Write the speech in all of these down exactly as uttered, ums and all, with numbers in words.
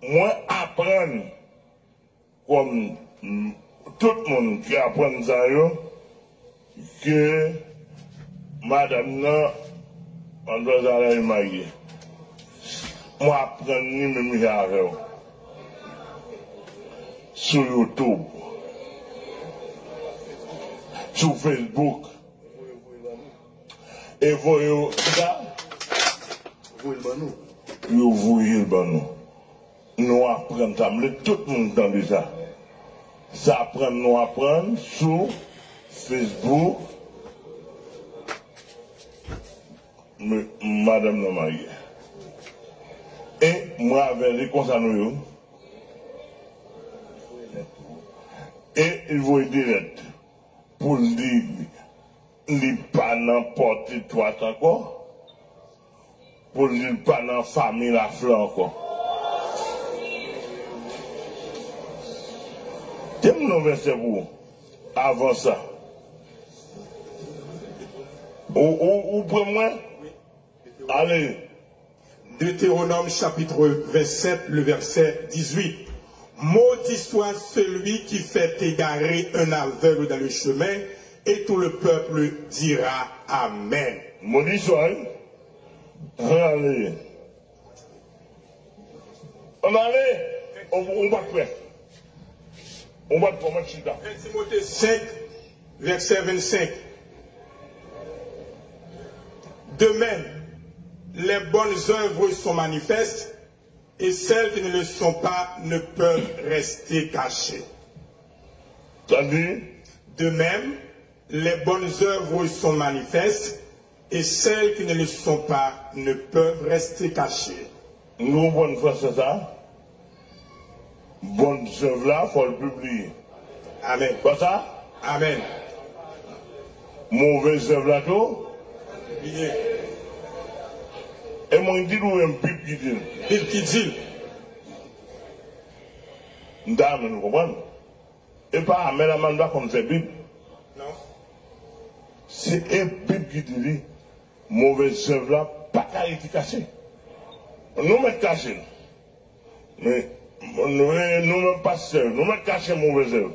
Mwen aprann, kòm, mm, tout moun ki aprann sa yo, ke madanm nan, Madmwazèl Alain marye. Mwen aprann li menm jan avè w. Sou YouTube. Sou Facebook. E voye w, kisa? Voye l ban nou. Yo voye l ban nou. Nou aprann sa. M vle tout moun tande sa. Sa aprann nou aprann sou Facebook. M-, madanm nan marye. E mwen avè li konsa nou ye. E li voye de lèt pou l di li pa nan pòte twat ankò, pou l di l pa nan fanmi Lafleur ankò. Te m nan vèsè pou ou avan sa. Ou, ou, ou pran mwen? Ale. Deutéronome chapitre vingt-sept, le verset dix-huit. Maudit soit celui qui fait égarer un aveugle dans le chemin, et tout le peuple dira Amen. Modi swa, wi. Ale. Ann ale. Ou, ou pa kwè. Ou pa kwè, mwen chita. Un Timothée cinq, verset vingt-cinq. De même, les bonnes œuvres sont manifestes, et celles qui ne le sont pas ne peuvent rester cachées. Sa di? De même, les bonnes œuvres sont manifestes, et celles qui ne le sont pas ne peuvent rester cachées. Nou konprann fransè sa? Bon zèv la, fò l pibliye. Amen. Pa sa? Amen. Move zèv la tou? Pibliye. E mwen di nou menm Bib ki di l. Bib ki di l. M ta renmen nou konprann. E pa amèn, amèn pa konn fè Bib. Non. Se e Bib ki di li, move zèv la pa ka rete kache. Nou mèt kache l. Men, nou, nou menm pastè, nou mèt kache move zèv.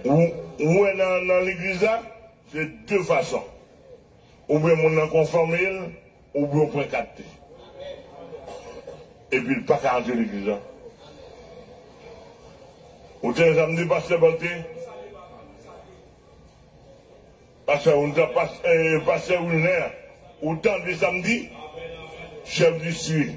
Ou, ou wè nan, nan legliz la, se de fason. Oubyen moun nan konfime l, oubyen w pran kat li. Epi l pa ka antre legliz la. Ou tande sa m di, pastè Balté? Pastè, ou tande, pas-, eh, pastè Wilner, ou tande sa m di? Chèf distri.